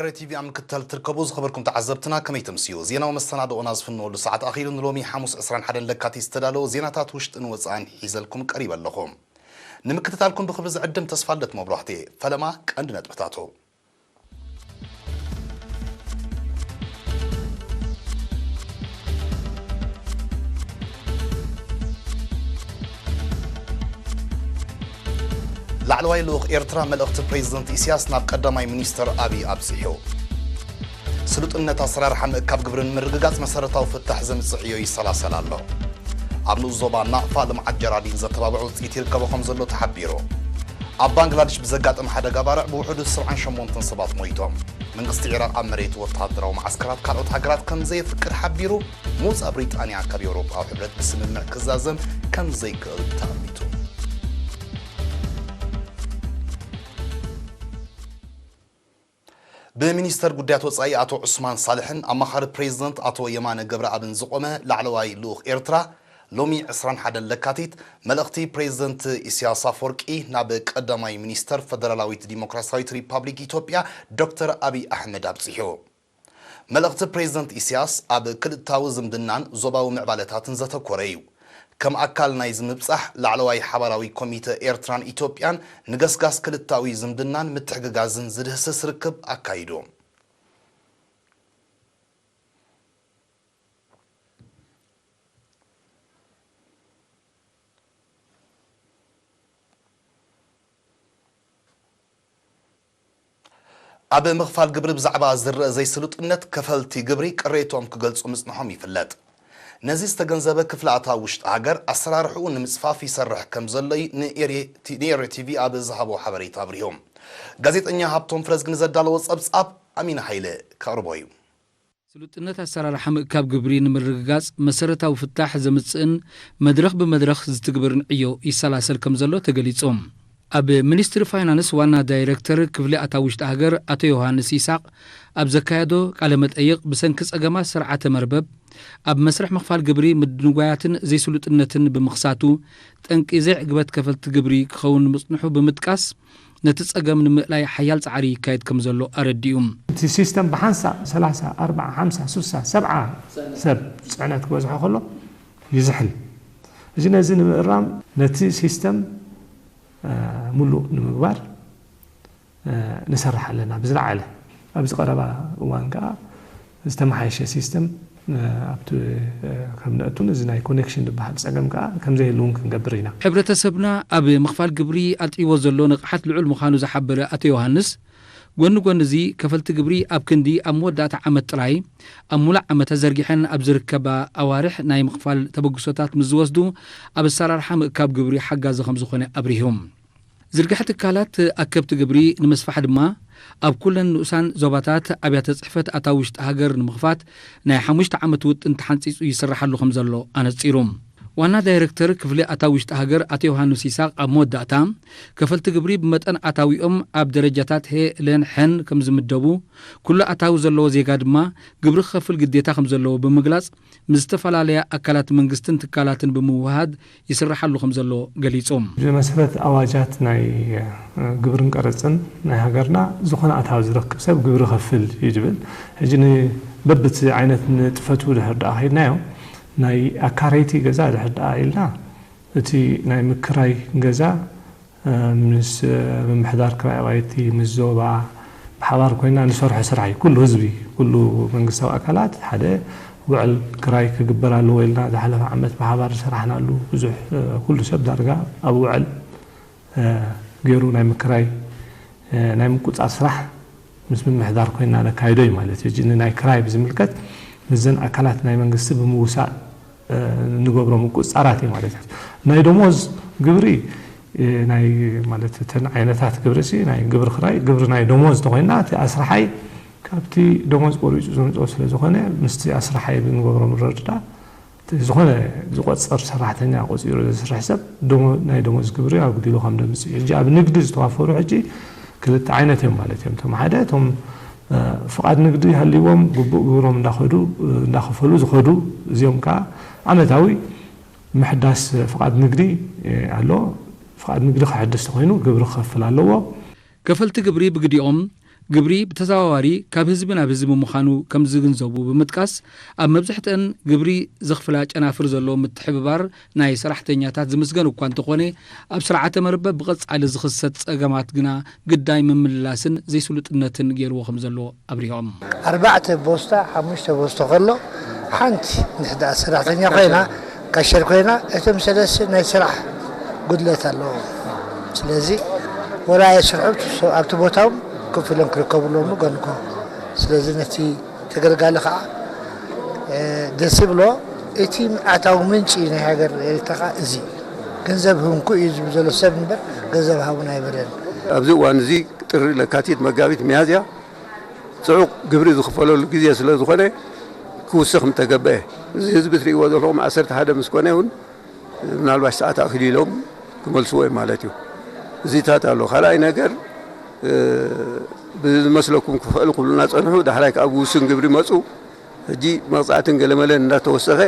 ኤሪ ቲቪ ኣብ ምክትታል ትርከቡ ዝኸበርኩም ተዓዘብትና ከመይ ተምስዩ? ዜናዊ መሰናድኦና ዝፍንወሉ ሰዓት ኣኺሉ። ንሎሚ ሓሙስ ዕስራን ሓደን ለካቲት ዝተዳለወ ዜናታት ውሽጥን ወጻእን ሒዘልኩም ቀሪበ ኣለኹ። ንምክትታልኩም ብኽብሪ ዝዕድም ተስፋልደት መብራህቴ። ፈለማ ቀንዲ ነጥብታቱ። ላዕለዋይ ልኡኽ ኤርትራ መልእኽቲ ፕሬዝደንት ኢሳያስ ናብ ቀዳማይ ሚኒስተር ኣብይ ኣብጺሑ። ስሉጥነት ኣሰራርሓ ምእካብ ግብሪ ንምርግጋጽ መሰረታዊ ፍታሕ ዘምጽእ ዕዮ ይሰላሰል ኣሎ። ኣብ ንኡስ ዞባ ናቕፋ ልምዓት ጀራዲን ዘተባብዕ ውጽኢት ይርከቦ ከም ዘሎ ተሓቢሩ። ኣብ ባንግላደሽ ብዘጋጠመ ሓደጋ ባርዕ ብውሕዱ ሰብዓን ሸሞንተን ሰባት ሞይቶም። መንግስቲ ዒራቕ ኣብ መሬት ወተሃደራዊ መዓስከራት ካልኦት ሃገራት ከም ዘየፍቅድ ሓቢሩ። ምውጻእ ብሪጣንያ ካብ ኤውሮጳዊ ሕብረት ብስምምዕ ክዛዘም ከም ዘይክእል ተኣሚቱ። ብሚኒስተር ጉዳያት ወጻኢ ኣቶ ዑስማን ሳልሕን ኣማኻሪ ፕሬዝደንት ኣቶ የማነ ገብረኣብን ዝቖመ ላዕለዋይ ልኡኽ ኤርትራ፣ ሎሚ ዕስራን ሓደን ለካቲት፣ መልእኽቲ ፕሬዝደንት ኢሳያስ ኣፈወርቂ ናብ ቀዳማይ ሚኒስተር ፈደራላዊት ዲሞክራሲያዊት ሪፓብሊክ ኢትዮጵያ ዶክተር ኣብይ ኣሕመድ ኣብጺሑ። መልእኽቲ ፕሬዝደንት ኢሳያስ ኣብ ክልተኣዊ ዝምድናን ዞባዊ ምዕባለታትን ዘተኮረ እዩ። ከም ኣካል ናይዚ ምብጻሕ፣ ላዕለዋይ ሓባራዊ ኮሚተ ኤርትራን ኢትዮጵያን ንገስጋስ ክልተኣዊ ዝምድናን ምትሕግጋዝን ዝድህስስ ርክብ ኣካይዱ። ኣብ ምኽፋል ግብሪ ብዛዕባ ዝረአ ዘይስሉጥነት፣ ከፈልቲ ግብሪ ቅሬትኦም ክገልጹ ምጽንሖም ይፍለጥ። ነዚ ዝተገንዘበ ክፍሊ ኣታዊ ውሽጢ ሃገር፣ ኣሰራርሕኡ ንምጽፋፍ ይሰርሕ ከም ዘሎ እዩ ንኤሪ-፣ ቲ-፣ ንኤሪ ቲቪ ኣብ ዝሃቦ ሓበሬታ ኣብሪሁ። ጋዜጠኛ ሃብቶም ፍረዝጊ ንዘዳለዎ ጸብጻብ ኣሚን ሃይለ ከቕርቦ እዩ። ስሉጥነት ኣሰራርሓ ምእካብ ግብሪ ንምርግጋጽ መሰረታዊ ፍታሕ ዘምጽእን መድረኽ ብመድረኽ ዝትግበርን ዕዮ ይሰላሰል ከም ዘሎ ተገሊጹ። ኣብ ሚኒስትሪ ፋይናንስ ዋና ዳይሬክተር ክፍሊ ኣታዊ ውሽጢ ሃገር ኣቶ ዮሃንስ ይስሐቅ ኣብ ዘካየዶ ቃለ መጠይቕ፣ ብሰንኪ ጸገማት ስርዓተ መርበብ ኣብ መስርሕ ምኽፋል ግብሪ ምድንጓያትን ዘይስሉጥነትን ብምኽሳቱ፣ ጠንቂ ዘይዕግበት ከፈልቲ ግብሪ ክኸውን ምጽንሑ ብምጥቃስ፣ ነቲ ጸገም ንምእላይ ሓያል ጻዕሪ ይካየድ ከም ዘሎ ኣረዲኡ። እቲ ሲስተም ብሓንሳእ ሰላሳ፣ ኣርብዓ፣ ሓምሳ፣ ስሳ፣ ሰብዓ ሰብ ጽዕነት ክበዝሖ ከሎ ይዝሕል። እዚ ነዚ ንምእራም ነቲ ሲስተም፣ እ፣ ምሉእ ንምግባር፣ እ፣ ንሰርሕ ኣለና ብዝለዓለ። ኣብዚ ቀረባ እዋን ከኣ ዝተመሓየሸ ሲስተም፣ እ፣ ኣብቲ፣ እ፣ ከም ነእቱን እዚ ናይ ኮኔክሽን ዝበሃል ጸገም ከኣ ከም ዘይህልውን ክንገብር ኢና። ሕብረተሰብና ኣብ ምኽፋል ግብሪ ኣጥይዎ ዘሎ ንቕሓት ልዑል ምዃኑ ዝሓበረ ኣቶ ዮሃንስ፣ ጎኒ ጎኒ እዚ ከፈልቲ ግብሪ ኣብ ክንዲ ኣብ መወዳእታ ዓመት ጥራይ ኣብ ሙሉእ ዓመት ተዘርጊሐን ኣብ ዝርከባ ኣዋርሕ ናይ ምኽፋል ተበግሶታት ምስ ዝወስዱ ኣብ ኣሰራርሓ ምእካብ ግብሪ ሓጋዚ ከም ዝኾነ ኣብሪሁ። ዝርግሐ ትካላት ኣከብቲ ግብሪ ንምስፋሕ ድማ ኣብ ኩለን ንኡሳን ዞባታት ኣብያተ ጽሕፈት ኣታዊ ውሽጢ ሃገር ንምኽፋት ናይ ሓሙሽተ ዓመት ውጥን ተሓንጺጹ ይስርሓሉ ከም ዘሎ ኣነጺሩ። ዋና ዳይረክተር ክፍሊ ኣታዊ ውሽጢ ሃገር ኣቶ ዮሃንስ ይስሐቅ ኣብ መወዳእታ፣ ከፈልቲ ግብሪ ብመጠን ኣታዊኦም ኣብ ደረጃታት ሄ፣ ለን፣ ሐን ከም ዝምደቡ፣ ኩሉ ኣታዊ ዘለዎ ዜጋ ድማ ግብሪ ክኸፍል ግዴታ ከም ዘለዎ ብምግላጽ፣ ምስ ዝተፈላለያ ኣካላት መንግስትን ትካላትን ብምውህሃድ ይስርሓሉ ከም ዘሎ ገሊጹ። ብመሰረት ኣዋጃት ናይ፣ እ፣ ግብርን ቀረጽን ናይ ሃገርና፣ ዝኾነ ኣታዊ ዝረክብ ሰብ ግብሪ ከፍል እዩ ዝብል። ሕጂ ን-፣ በብቲ ዓይነት ንጥፈቱ ድሕር ደኣ ከይድናዮ፣ ናይ ኣካረይቲ ገዛ ድሕር ደኣ ኢልና፣ እቲ ናይ ምክራይ ገዛ፣ እ፣ ምስ፣ እ፣ ምምሕዳር ክራይ ኣባይቲ፣ ምስ ዞባ ብሓባር ኮይና ንሰርሖ ስራሕ እዩ። ኩሉ ህዝቢ፣ ኩሉ መንግስታዊ ኣካላት ሓደ ውዕል ክራይ ክግበር ኣለዎ ኢልና ዝሓለፈ ዓመት ብሓባር ዝሰራሕናሉ ብዙሕ፣ እ፣ ኩሉ ሰብ ዳርጋ ኣብ ውዕል፣ እ፣ ገይሩ ናይ ምክራይ፣ እ፣ ናይ ምቁጻር ስራሕ ምስ ምምሕዳር ኮይና ነካይዶ እዩ ማለት እዩ። ሕጂ ንናይ ክራይ ብዝምልከት ምስዘን ኣካላት ናይ መንግስቲ ብምውሳእ፣ እ፣ እንገብሮ ምቁጽጻራት እዩ ማለት እዩ። ናይ ደሞዝ ግብሪ፣ እ፣ ናይ ማለት እተን ዓይነታት ግብሪ ሲ፣ ናይ ግብሪ ክራይ፣ ግብሪ ናይ ደሞዝ እንተኮይና፣ እቲ ኣስራሓይ ካብቲ ደሞዝ ቆሪጹ ዘምጽኦ ስለ ዝኾነ፣ ምስቲ ኣስራሓይ ብንገብሮ ምርድዳ፣ ዝኾነ ዝቆጽር ሰራሕተኛ ቆጺሩ ዘስርሕ ሰብ ደሞ-፣ ናይ ደሞዝ ግብሪ ኣጉዲሉ ከም ዘምጽእ እዩ። ሕጂ ኣብ ንግዲ ዝተዋፈሩ ሕጂ ክልተ ዓይነት እዮም ማለት እዮም። እቶም ሓደ፣ እቶም፣ እ፣ ፍቓድ ንግዲ ሃልይዎም ግቡእ ግብሮም እንዳኸዱ፣ እ፣ እንዳኸፈሉ ዝኸዱ፣ እዚኦም ከዓ ዓመታዊ ምሕዳስ ፍቓድ ንግዲ፣ እ፣ ኣሎ። ፍቓድ ንግዲ ክሕድስ ተኾይኑ ግብሪ ክኸፍል ኣለዎ። ከፈልቲ ግብሪ ብግዲኦም፣ ግብሪ ብተዘዋዋሪ ካብ ህዝቢ ናብ ህዝቢ ምዃኑ ከም ዝግንዘቡ ብምጥቃስ፣ ኣብ መብዛሕትአን ግብሪ ዘኽፍላ ጨናፍር ዘሎ ምትሕብባር ናይ ሰራሕተኛታት ዝምስገን እኳ እንተኾነ፣ ኣብ ስርዓተ መርበብ ብቐጻሊ ዝኽሰት ጸገማት ግና ግዳይ ምምልላስን ዘይስሉጥነትን ገይርዎ ከም ዘሎ ኣብሪሆም። ኣርባዕተ ቦስታ፣ ሓሙሽተ ቦስቶ ከሎ፣ ሓንቲ ንሕዳ ሰራሕተኛ ኮይና፣ ካሸር ኮይና፣ እቶም ሰለስተ ናይ ስራሕ ጉድለት ኣለዎም። ስለዚ ወላ የስርሑ፣ ኣብቲ ቦታኦም ኮፍ ኢሎም ክርከቡ ኣለዎም፣ ገንኮ። ስለዚ ነቲ ተገልጋሊ ከዓ፣ እ፣ ደስ ይብሎ። እቲ ኣታዊ ምንጪ ናይ ሃገር ኤርትራ ከዓ እዚ ገንዘብ ህብንኩ እዩ ዝብል ዘሎ ሰብ እምበር ገንዘብ ሃቡን ኣይበለን። ኣብዚ እዋን እዚ ጥሪ፣ ለካቲት፣ መጋቢት፣ ሚያዝያ ጽዑቕ ግብሪ ዝኽፈለሉ ግዜ ስለ ዝኾነ ክውስኽ ምተገበአ። እዚ ህዝቢ ትርእይዎ ዘለኹም ዓሰርተ ሓደ ምስ ኮነ እውን ምናልባሽ ሰዓት ኣኺሉ ኢሎም ክመልስዎ እዮም ማለት እዩ። እዚታት ኣሎ። ካልኣይ ነገር፣ እ፣ ብዝመስለኩም ክፍዕል ክብሉና ጸንሑ፣ ዳሕራይ ከኣ ብውሱን ግብሪ መጹ። ሕጂ መቕጻዕትን ገለመለን እንዳተወሰኸ፣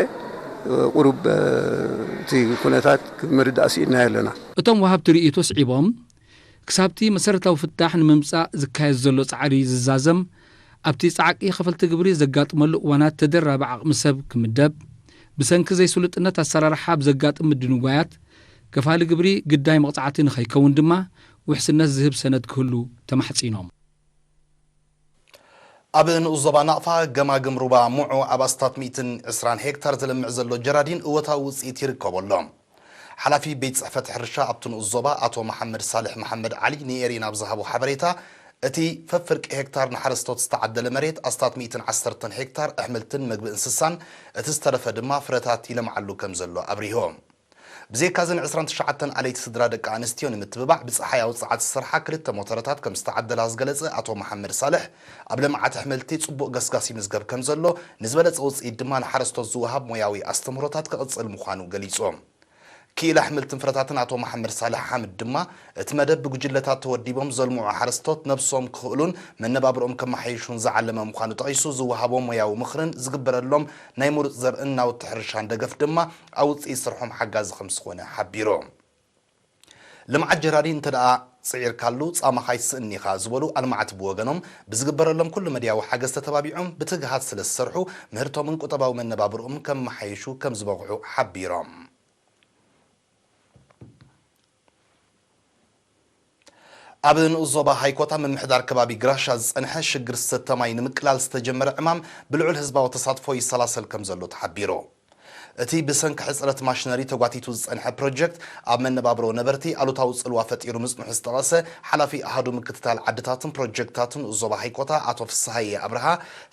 እ፣ ቁሩብ፣ እ፣ እቲ ኩነታት ክምርዳእ ስኢንና ኣለና። እቶም ወሃብቲ ርእይቶ ስዒቦም፣ ክሳብቲ መሰረታዊ ፍታሕ ንምምጻእ ዝካየድ ዘሎ ጻዕሪ ዝዛዘም፣ ኣብቲ ጻዕቂ ከፈልቲ ግብሪ ዘጋጥመሉ እዋናት ተደራቢ ዓቕሚ ሰብ ክምደብ፣ ብሰንኪ ዘይስሉጥነት ኣሰራርሓ ብዘጋጥም ምድንጓያት፣ ከፋሊ ግብሪ ግዳይ መቕጻዕቲ ንኸይከውን ድማ ውሕስነት ዝህብ ሰነድ ክህሉ ተማሕጺኖም። ኣብ ንኡስ ዞባ ናቕፋ ገማግም ሩባ ሙዑ ኣብ ኣስታት ሚእትን ዕስራን ሄክታር ዝለምዕ ዘሎ ጀራዲን እወታዊ ውፅኢት ይርከቦ ኣሎ። ሓላፊ ቤት ጽሕፈት ሕርሻ ኣብቲ ንኡስ ዞባ ኣቶ መሓመድ ሳልሕ መሓመድ ዓሊ ንኤሪና ኣብ ዝሃቦ ሓበሬታ፣ እቲ ፈፍርቂ ሄክታር ንሓረስቶት ዝተዓደለ መሬት ኣስታት ሚእትን ዓሰርተን ሄክታር ኣሕምልትን መግቢ እንስሳን እቲ ዝተረፈ ድማ ፍረታት ይለምዓሉ ከም ዘሎ ኣብሪሆ። ብዘይካ እዘን ዕስራን ትሽዓተን ኣለይቲ ስድራ ደቂ ኣንስትዮ ንምትብባዕ ብጸሓያዊ ጸዓት ዝሰርሓ ክልተ ሞተረታት ከም ዝተዓደላ ዝገለጸ ኣቶ መሓመድ ሳልሕ፣ ኣብ ልምዓት ኣሕምልቲ ጽቡቕ ገስጋስ ይምዝገብ ከም ዘሎ፣ ንዝበለጸ ውጽኢት ድማ ንሓረስቶት ዝወሃብ ሞያዊ ኣስተምህሮታት ክቕጽል ምዃኑ ገሊጹ። ክኢላ ኣሕምልትን ፍረታትን ኣቶ መሓመድ ሳልሕ ሓምድ ድማ፣ እቲ መደብ ብጉጅለታት ተወዲቦም ዘልምዑ ሓረስቶት ነብሶም ክኽእሉን መነባብርኦም ከመሓይሹን ዝዓለመ ምዃኑ ጠቒሱ፣ ዝወሃቦም ሞያዊ ምኽርን ዝግበረሎም ናይ ምሩጽ ዘርእን ናውቲ ሕርሻን ደገፍ ድማ ኣብ ውጽኢት ስርሖም ሓጋዚ ከም ዝኾነ ሓቢሩ። ልምዓት ጀራዲን እንተ ደኣ ጽዒርካሉ ጻማኻ ኣይትስእን ኢኻ ዝበሉ ኣልማዕቲ ብወገኖም፣ ብዝግበረሎም ኩሉ መድያዊ ሓገዝ ተተባቢዖም ብትግሃት ስለ ዝሰርሑ ምህርቶምን ቁጠባዊ መነባብርኦም ከመሓይሹ ከም ዝበቕዑ ሓቢሮም። ኣብ ንኡስ ዞባ ሃይኮታ ምምሕዳር ከባቢ ግራሻ ዝጸንሐ ሽግር ዝሰተ ማይ ንምቅላል ዝተጀመረ ዕማም ብልዑል ህዝባዊ ተሳትፎ ይሰላሰል ከም ዘሎ ተሓቢሩ። እቲ ብሰንኪ ሕጽረት ማሽነሪ ተጓቲቱ ዝጸንሐ ፕሮጀክት ኣብ መነባብሮ ነበርቲ ኣሉታዊ ጽልዋ ፈጢሩ ምጽንሑ ዝጠቐሰ ሓላፊ ኣሃዱ ምክትታል ዓድታትን ፕሮጀክታትን ንኡስ ዞባ ሃይኮታ ኣቶ ፍስሃየ ኣብርሃ፣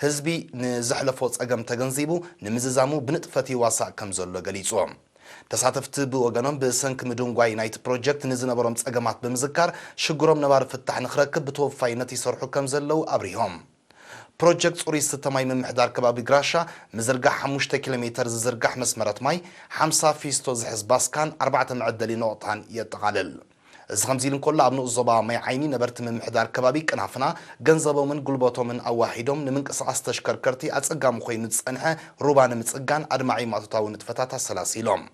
ህዝቢ ንዘሕለፎ ጸገም ተገንዚቡ ንምዝዛሙ ብንጥፈት ይዋሳእ ከም ዘሎ ገሊጹ። ተሳተፍቲ ብወገኖም ብሰንኪ ምድንጓይ ናይቲ ፕሮጀክት ንዝነበሮም ጸገማት ብምዝካር ሽግሮም ነባሪ ፍታሕ ንክረክብ ብተወፋይነት ይሰርሑ ከም ዘለዉ ኣብሪሆም። ፕሮጀክት ጽሩይ ዝስተ ማይ ምምሕዳር ከባቢ ግራሻ ምዝርጋሕ ሓሙሽተ ኪሎ ሜተር ዝዝርጋሕ መስመራት ማይ፣ ሓምሳ ፊስቶ ዝሕዝ ባስካን ኣርባዕተ መዐደሊ ነቑጣን የጠቓልል። እዚ ከምዚ ኢሉ እንከሎ ኣብ ንኡስ ዞባ ማይ ዓይኒ ነበርቲ ምምሕዳር ከባቢ ቅናፍና ገንዘቦምን ጉልበቶምን ኣዋሒዶም ንምንቅስቓስ ተሽከርከርቲ ኣጸጋሚ ኮይኑ ዝጸንሐ ሩባ ንምጽጋን ኣድማዒ ማእቶታዊ ንጥፈታት ኣሰላሲሎም።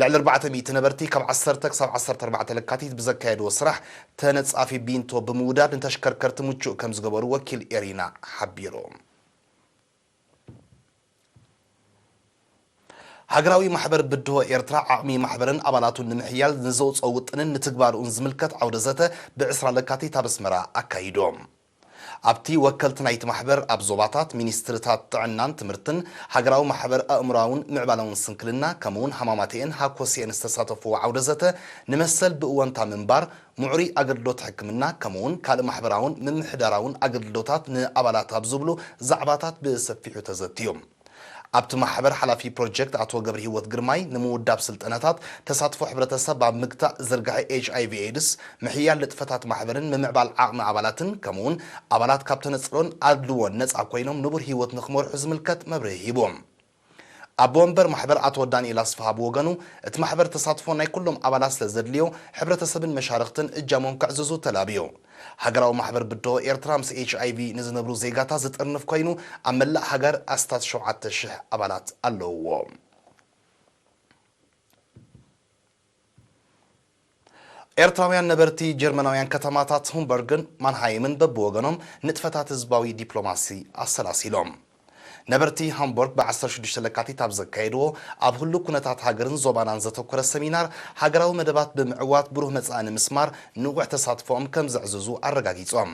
ልዕሊ ኣርባዕተ ሚእቲ ነበርቲ ካብ ዓሰርተ ክሳብ ዓሰርተ ኣርባዕተ ለካቲት ብዘካየድዎ ስራሕ ተነጻፊ ቢንቶ ብምውዳድ ንተሽከርከርቲ ምቹእ ከም ዝገበሩ ወኪል ኤሪና ሓቢሩ። ሃገራዊ ማሕበር ብድሆ ኤርትራ ዓቕሚ ማሕበርን ኣባላቱን ንምሕያል ንዘውፅኦ ውጥንን ንትግባርኡን ዝምልከት ዓውደ ዘተ ብዕስራ ለካቲት ኣብ ኣስመራ ኣካይዱ። ኣብቲ ወከልቲ ናይቲ ማሕበር ኣብ ዞባታት፣ ሚኒስትሪታት ጥዕናን ትምህርትን፣ ሃገራዊ ማሕበር ኣእምሮኣውን ምዕባለውን ስንክልና፣ ከምኡውን ሃማማተኤን ሃኮስኤን ዝተሳተፍዎ ዓውደ ዘተ፣ ንመሰል ብእወንታ ምንባር፣ ምዕሩይ ኣገልግሎት ሕክምና፣ ከምኡውን ካልእ ማሕበራውን ምምሕዳራውን ኣገልግሎታት ንኣባላት ኣብ ዝብሉ ዛዕባታት ብሰፊሑ ተዘትዩ። ኣብቲ ማሕበር ሓላፊ ፕሮጀክት ኣቶ ገብረሂወት ግርማይ፣ ንምውዳብ ስልጠናታት፣ ተሳትፎ ሕብረተሰብ ኣብ ምግታእ ዝርግሐ ኤች ኣይ ቪ ኤድስ፣ ምሕያል ንጥፈታት ማሕበርን ምምዕባል ዓቕሚ ኣባላትን፣ ከምኡውን ኣባላት ካብ ተነጽሎን ኣድልዎን ነጻ ኮይኖም ንቡር ህይወት ንኽመርሑ ዝምልከት መብርሂ ሂቡ። ኣቦ ወንበር ማሕበር ኣቶ ዳንኤል ኣስፍሃ ብወገኑ፣ እቲ ማሕበር ተሳትፎ ናይ ኩሎም ኣባላት ስለ ዘድልዮ፣ ሕብረተሰብን መሻርኽትን እጃሞም ከዕዝዙ ተላብዩ። ሃገራዊ ማሕበር ብድሆ ኤርትራ ምስ ኤች ኣይ ቪ ንዝነብሩ ዜጋታት ዝጥርንፍ ኮይኑ፣ ኣብ መላእ ሃገር ኣስታት ሸውዓተ ሽሕ ኣባላት ኣለውዎ። ኤርትራውያን ነበርቲ ጀርመናውያን ከተማታት ሁምበርግን ማንሃይምን በብወገኖም ንጥፈታት ህዝባዊ ዲፕሎማሲ ኣሰላሲሎም። ነበርቲ ሃምቦርግ ብ ዓሰርተ ሽዱሽተ ለካቲት ኣብ ዘካየድዎ፣ ኣብ ህሉው ኩነታት ሃገርን ዞባናን ዘተኮረ ሰሚናር፣ ሃገራዊ መደባት ብምዕዋት ብሩህ መጻኢ ንምስማር ንቑሕ ተሳትፎኦም ከም ዘዕዘዙ ኣረጋጊጾም።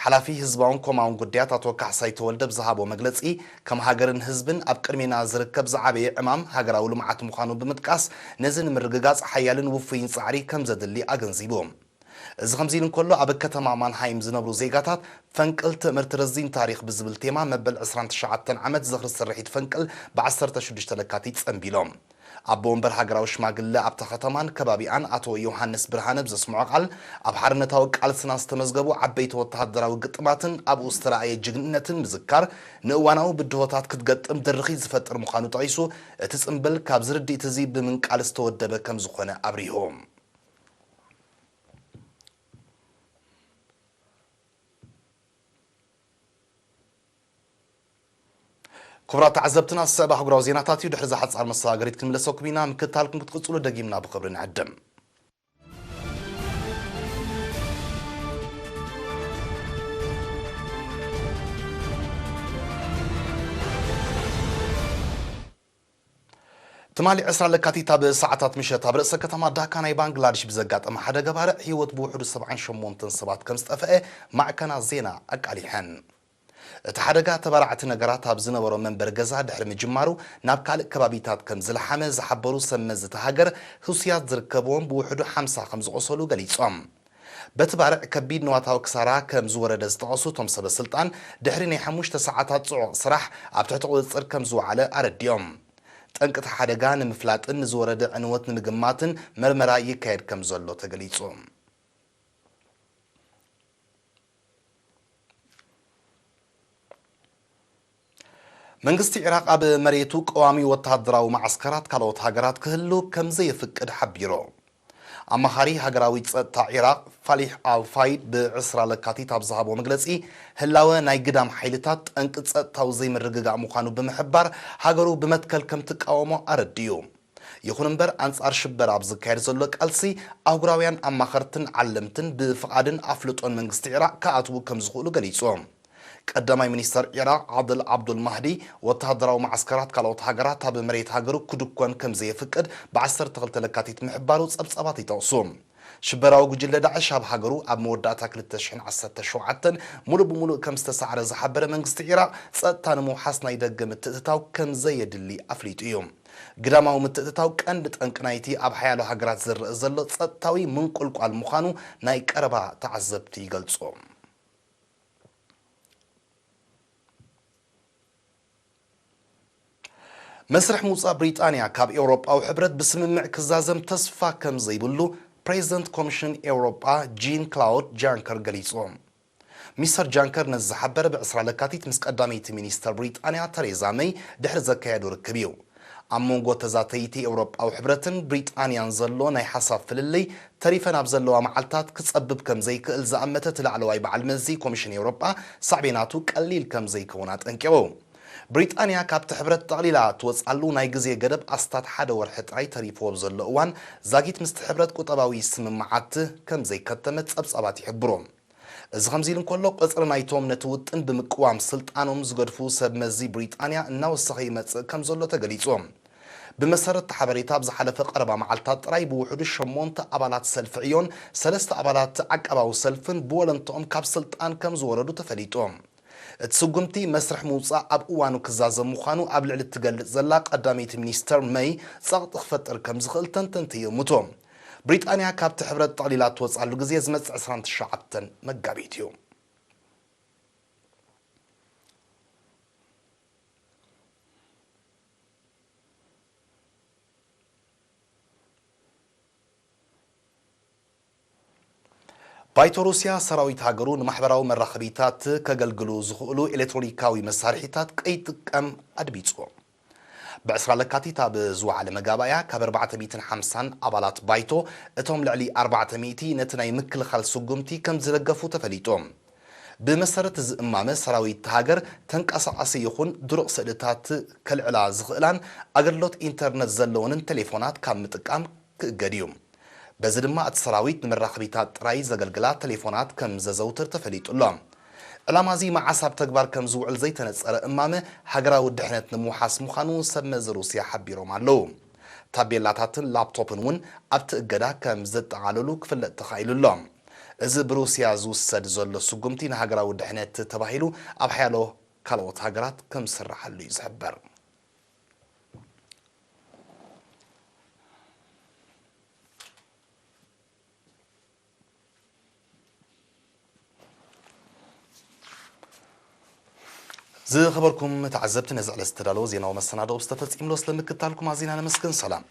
ሓላፊ ህዝባውን ኮማውን ጉዳያት ኣቶ ካሕሳይ ተወልደ ብዝሃቦ መግለጺ፣ ከም ሃገርን ህዝብን ኣብ ቅድሜና ዝርከብ ዝዓበየ ዕማም ሃገራዊ ልምዓት ምዃኑ ብምጥቃስ፣ ነዚ ንምርግጋጽ ሓያልን ውፉይን ጻዕሪ ከም ዘድሊ ኣገንዚቡ። እዚ ከምዚ ኢሉ እንከሎ፣ ኣብ ከተማ ማንሃይም ዝነብሩ ዜጋታት ፈንቅል ትእምርቲ ረዚን ታሪኽ ብዝብል ቴማ መበል ዕስራን ትሽዓተን ዓመት ዝኽሪ ስርሒት ፈንቅል ብ ዓሰርተ ሽዱሽተ ለካቲት ጸንቢሎም። ኣቦ ወንበር ሃገራዊ ሽማግለ ኣብታ ከተማን ከባቢኣን ኣቶ ዮሃንስ ብርሃነ ብዘስምዖ ቃል፣ ኣብ ሓርነታዊ ቃልስና ዝተመዝገቡ ዓበይቲ ወተሃደራዊ ግጥማትን ኣብኡ ዝተራእየ ጅግንነትን ምዝካር፣ ንእዋናዊ ብድሆታት ክትገጥም ድርኺት ዝፈጥር ምዃኑ ጠቒሱ፣ እቲ ጽምብል ካብዚ ርድኢት እዚ ብምንቃል ዝተወደበ ከም ዝኾነ ኣብሪሁ። ክቡራት ተዓዘብትና፣ ዝስዕብ ኣህጉራዊ ዜናታት እዩ። ድሕሪ እዛ ሓጻር መሰጋገሪት ክንምለሰኩም ኢና። ምክትታልኩም ክትቅጽሉ ደጊምና ብኽብሪ ንዕድም። ትማሊ ዕስራ ለካቲት ኣብ ሰዓታት ምሸት ኣብ ርእሰ ከተማ ዳካ ናይ ባንግላዴሽ ብዘጋጠመ ሓደጋ ባርዕ ህይወት ብውሕዱ ሰብዓን ሸሞንተን ሰባት ከም ዝጠፍአ ማዕከናት ዜና ኣቃሊሐን። እቲ ሓደጋ ተባራዕቲ ነገራት ኣብ ዝነበሮ መንበሪ ገዛ ድሕሪ ምጅማሩ ናብ ካልእ ከባቢታት ከም ዝለሓመ ዝሓበሩ ሰብ መዚ እታ ሃገር፣ ህሱያት ዝርከብዎም ብውሕዱ ሓምሳ ከም ዝቖሰሉ ገሊጾም። በቲ ባርዕ ከቢድ ንዋታዊ ክሳራ ከም ዝወረደ ዝጠቐሱ እቶም ሰበ ስልጣን፣ ድሕሪ ናይ ሓሙሽተ ሰዓታት ጽዑቕ ስራሕ ኣብ ትሕቲ ቁጽጽር ከም ዝወዓለ ኣረዲኦም። ጠንቂ እቲ ሓደጋ ንምፍላጥን ንዝወረደ ዕንወት ንምግማትን መርመራ ይካየድ ከም ዘሎ ተገሊጹ። መንግስቲ ዒራቕ ኣብ መሬቱ ቀዋሚ ወተሃደራዊ መዓስከራት ካልኦት ሃገራት ክህሉ ከም ዘየፍቅድ ሓቢሩ። ኣማኻሪ ሃገራዊ ጸጥታ ዒራቕ ፋሊሕ ኣል ፋይድ ብ ዕስራ ለካቲት ኣብ ዝሃቦ መግለጺ፣ ህላወ ናይ ግዳም ሓይልታት ጠንቂ ጸጥታዊ ዘይምርግጋእ ምዃኑ ብምሕባር፣ ሃገሩ ብመትከል ከም ትቃወሞ ኣረዲኡ። ይኹን እምበር፣ ኣንጻር ሽበራ ኣብ ዝካየድ ዘሎ ቃልሲ፣ ኣህጉራውያን ኣማኸርትን ዓለምትን ብፍቓድን ኣፍልጦን መንግስቲ ዒራቕ ክኣትዉ ከም ዝኽእሉ ገሊጹ። ቀዳማይ ሚኒስተር ዒራቕ ዓድል ዓብዱል ማህዲ፣ ወተሃደራዊ መዓስከራት ካልኦት ሃገራት ኣብ መሬት ሃገሩ ክድኮን ከም ዘየፍቅድ ብ ዓሰርተ ክልተ ለካቲት ምሕባሩ ጸብጻባት ይጠቕሱ። ሽበራዊ ጉጅለ ዳዕሽ ኣብ ሃገሩ ኣብ መወዳእታ ክልተ ሽሕን ዓሰርተ ሸውዓተን ሙሉእ ብሙሉእ ከም ዝተሳዕረ ዝሓበረ መንግስቲ ዒራቕ፣ ጸጥታ ንምውሓስ ናይ ደገ ምትእትታው ከም ዘየድሊ ኣፍሊጡ እዩ። ግዳማዊ ምትእትታው ቀንዲ ጠንቂ ናይቲ ኣብ ሓያሎ ሃገራት ዝረአ ዘሎ ጸጥታዊ ምንቁልቋል ምዃኑ ናይ ቀረባ ተዓዘብቲ ይገልጹ። መስርሕ ምውጻእ ብሪጣንያ ካብ ኤውሮጳዊ ሕብረት ብስምምዕ ክዛዘም ተስፋ ከም ዘይብሉ ፕሬዚደንት ኮሚሽን ኤውሮጳ ጂን ክላውድ ጃንከር ገሊጹ። ሚስተር ጃንከር ነዚ ዝሓበረ ብ ዕስራ ለካቲት ምስ ቀዳመይቲ ሚኒስተር ብሪጣንያ ተሬዛ መይ ድሕሪ ዘካየዶ ርክብ እዩ። ኣብ መንጎ ተዛተይቲ ኤውሮጳዊ ሕብረትን ብሪጣንያን ዘሎ ናይ ሓሳብ ፍልልይ፣ ተሪፈን ኣብ ዘለዋ መዓልታት ክጸብብ ከም ዘይክእል ዝኣመተ እቲ ላዕለዋይ በዓል መዚ ኮሚሽን ኤውሮጳ፣ ሳዕቤናቱ ቀሊል ከም ዘይከውን ኣጠንቂቑ። ብሪጣንያ ካብቲ ሕብረት ጠቕሊላ እትወጽኣሉ ናይ ግዜ ገደብ ኣስታት ሓደ ወርሒ ጥራይ ተሪፍዎ ኣብ ዘሎ እዋን፣ ዛጊት ምስቲ ሕብረት ቁጠባዊ ስምምዓት ከም ዘይከተመት ጸብጻባት ይሕብሩ። እዚ ከምዚ ኢሉ እንከሎ፣ ቁጽሪ ናይቶም ነቲ ውጥን ብምቅዋም ስልጣኖም ዝገድፉ ሰብ መዚ ብሪጣንያ እናወሰኸ ይመጽእ ከም ዘሎ ተገሊጹ። ብመሰረት እቲ ሓበሬታ፣ ኣብ ዝሓለፈ ቀረባ መዓልታት ጥራይ ብውሕዱ ሸሞንተ ኣባላት ሰልፊ ዕዮን ሰለስተ ኣባላት ዓቃባዊ ሰልፍን ብወለንትኦም ካብ ስልጣን ከም ዝወረዱ ተፈሊጡ። እቲ ስጉምቲ መስርሕ ምውጻእ ኣብ እዋኑ ክዛዘም ምዃኑ ኣብ ልዕሊ እትገልጽ ዘላ ቀዳመይቲ ሚኒስተር መይ ጸቕጢ ክፈጥር ከም ዝኽእል ተንተንቲ ይእምቱ። ብሪጣንያ ካብቲ ሕብረት ጠቕሊላ እትወጽኣሉ ግዜ ዝመጽእ ዕስራን ትሽዓተን መጋቢት እዩ። ባይቶ ሩስያ ሰራዊት ሃገሩ ንማሕበራዊ መራኸቢታት ከገልግሉ ዝኽእሉ ኤሌክትሮኒካዊ መሳርሒታት ከይጥቀም ኣድቢጹ። ብዕስራ ለካቲት ኣብ ዝወዓለ መጋባእያ ካብ ኣርባዕተ ሚእትን ሓምሳን ኣባላት ባይቶ እቶም ልዕሊ ኣርባዕተ ሚእቲ ነቲ ናይ ምክልኻል ስጉምቲ ከም ዝደገፉ ተፈሊጡ። ብመሰረት እዚ እማመ፣ ሰራዊት እታ ሃገር ተንቀሳቓሲ ይኹን ድሩቕ ስእልታት ከልዕላ ዝኽእላን ኣገልግሎት ኢንተርነት ዘለወንን ቴሌፎናት ካብ ምጥቃም ክእገድ እዩ። በዚ ድማ እቲ ሰራዊት ንመራኸቢታት ጥራይ ዘገልግላ ቴሌፎናት ከም ዘዘውትር ተፈሊጡ ኣሎ። ዕላማ እዚ መዓስ ኣብ ተግባር ከም ዝውዕል ዘይተነጸረ እማመ፣ ሃገራዊ ድሕነት ንምውሓስ ምዃኑ ሰብ መዚ ሩስያ ሓቢሮም ኣለዉ። ታቤላታትን ላፕቶፕን እውን ኣብቲ እገዳ ከም ዘጠቓለሉ ክፍለጥ ተኻኢሉ ኣሎ። እዚ ብሩስያ ዝውሰድ ዘሎ ስጉምቲ ንሃገራዊ ድሕነት ተባሂሉ ኣብ ሓያሎ ካልኦት ሃገራት ከም ዝስራሓሉ እዩ ዝሕበር። ዝኸበርኩም ተዓዘብቲ፣ ነዚ ዕለት ዝተዳለወ ዜናዊ መሰናዶ ዝተፈጺምሎ ስለምክታልኩም ኣዚና ነመስግን። ሰላም።